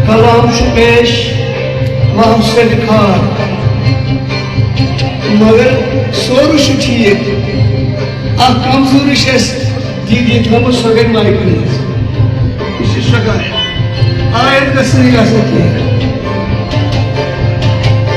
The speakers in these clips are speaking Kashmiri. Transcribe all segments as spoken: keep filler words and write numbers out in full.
کلام چھُ پیش، وہم سیٚدِ خار۔ مگر سورُے چھُ ٹھیٖک، اکھ کمزوری چھِ اَسہِ دیٖدی تھٲومٕژ، سۄ گٔے مایکہِ منٛز۔ یہِ چھِ شکایت، آیت گژھِ نہٕ یہِ آسٕنۍ کینٛہہ۔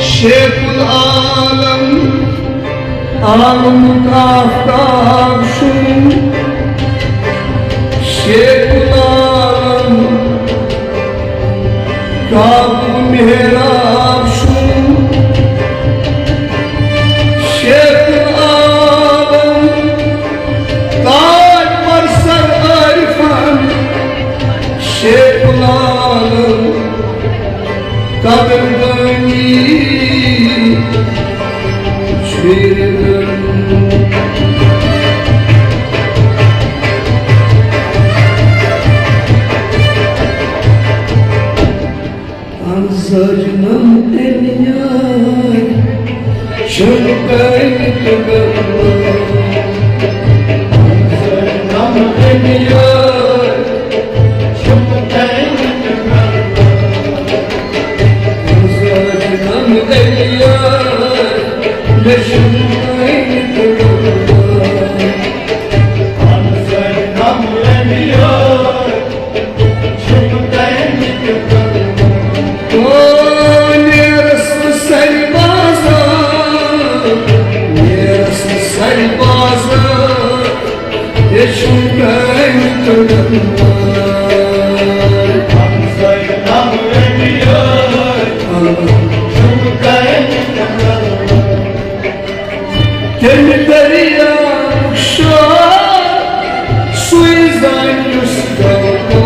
شیخ العالم، عالمُک آفتاب چھُ شیخ العالم، کعبُک محراب چھُ شیخ العالم، تاج بر سر عارفان شیخ العالم۔ قدردانی چھُ یہِ۔ اہن سجنم تیٚلہِ یار چھُم کَرِ تہٕ غمبار۔ اہن سجنم تیٚلہِ یار چھُم کَرِ تہٕ غمبار۔ اہن سجنم تیٚلہِ یار مےٚ چھُم کَرِ تہٕ غمبار۔ اہن سجنم تیٚلہِ یار او، نیرس نہٕ سرِ بازار، نیرس نہٕ سرِ بازار، یہِ چھُم کامہِ تُلن وول۔ تٔمۍ دٔریاوُک شور، سُے زانہِ یُس غلطو۔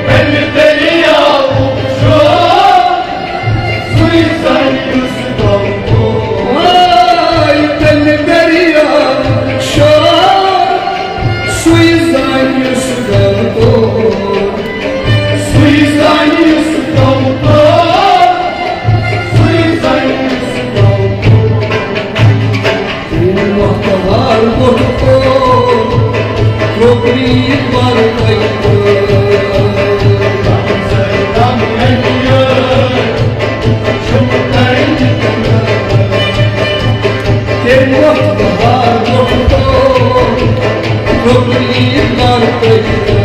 تٔمۍ دٔریاوُک شور، سُے زانہِ یُس غلطو۔ آے تٔمۍ دٔریاوُک شور، سُے زانہِ یُس غلطو۔ سُے زانہِ یُس غلطو۔ سُے زانہِ یُس غلطو۔ تٔمۍ وقتہٕ وار ووٚٹھ کوٚر، ترٛوو پرٛیٖت وارٕ تۄہہِ تہٕ۔ تٔمۍ وقتہٕ وار ووٚٹھ کوٚر، ترٛوو پرٛیٖت وارٕ تۄہہِ تہٕ۔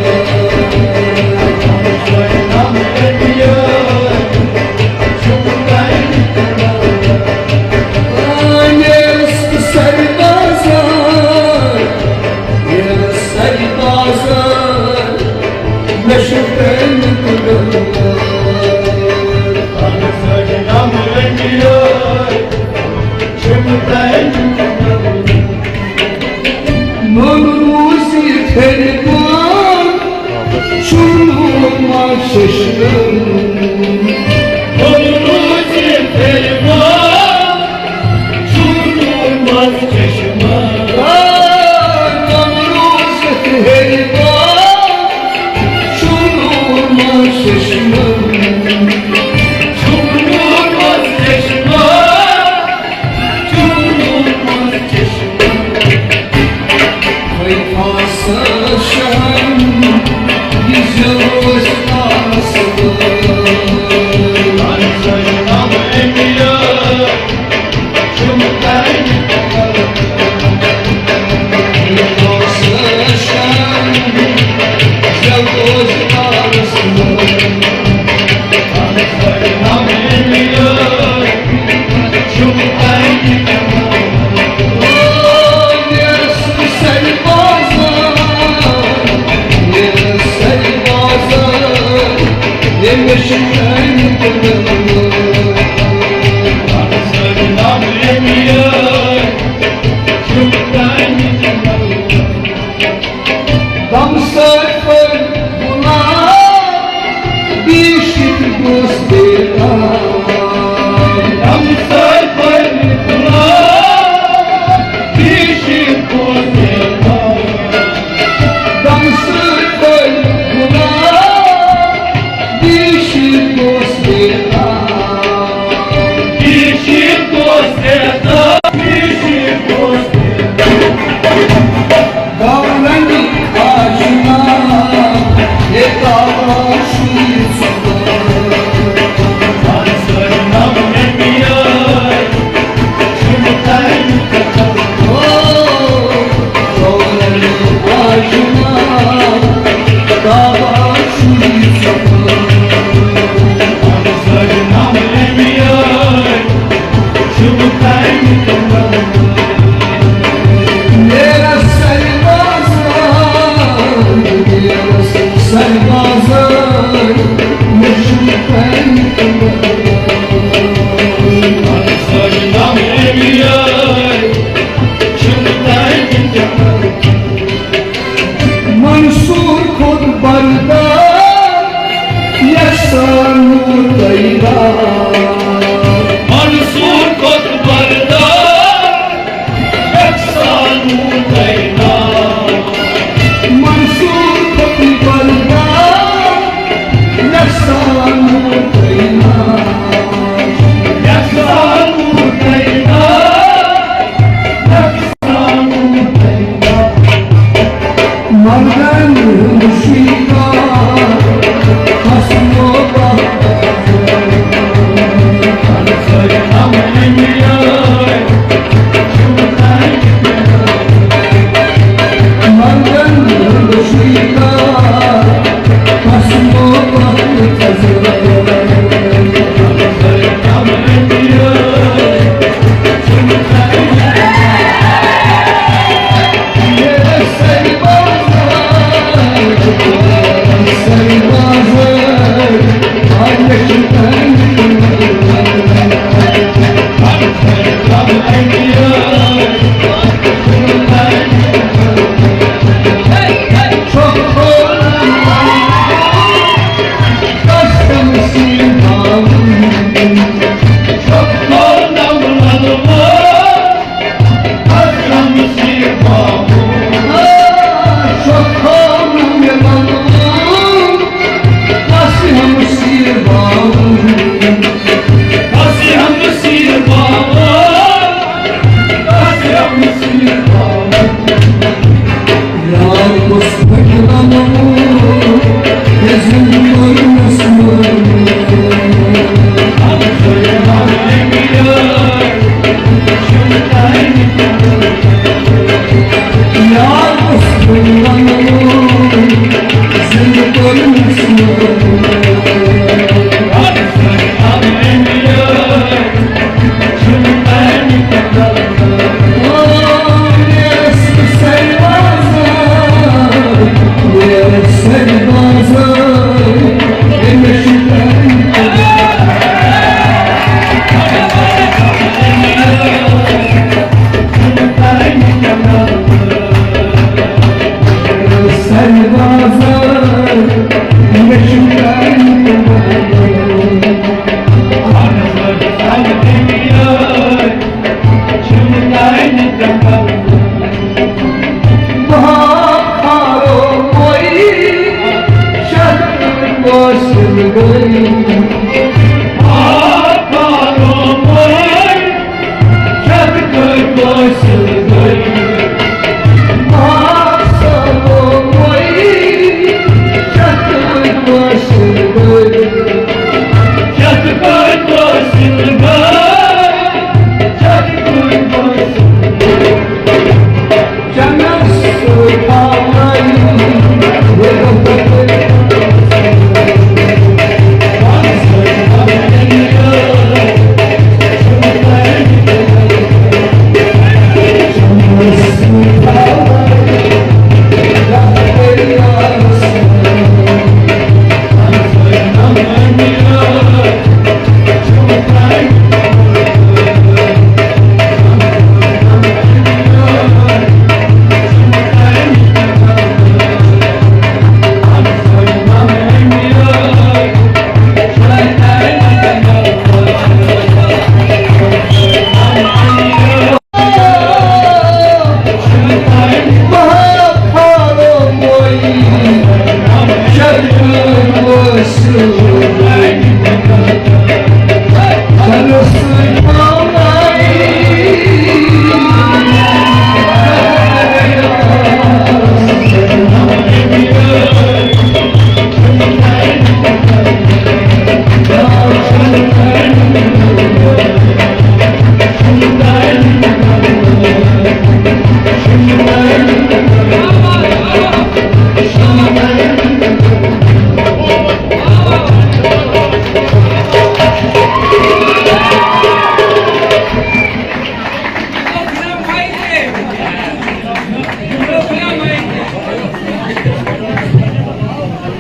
نوٚن روٗزِ پھِرِ بۄن، چھُم نوٗر ما چشمن۔ نوٚن روٗزِ پھِرِ بۄن، چھُم نوٗر ما چشمن۔ آ، نوٚن روٗزِ پھِرِ بۄن، چھُم نوٗر ما چشمن۔ چھُم نوٗر ما چشمن۔ غم سۭتۍ پھٔلۍ گُلاب، بیٖشِتھ گوس بے تاب۔ غم سۭتۍ پھٔلۍ گُلاب، بیٖشِتھ گوس بے تاب۔ غم سۭتۍ پھٔلۍ گُلاب، بیٖشِتھ گوس بے تاب۔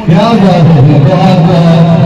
क्या बात है, बहुत, बहुत।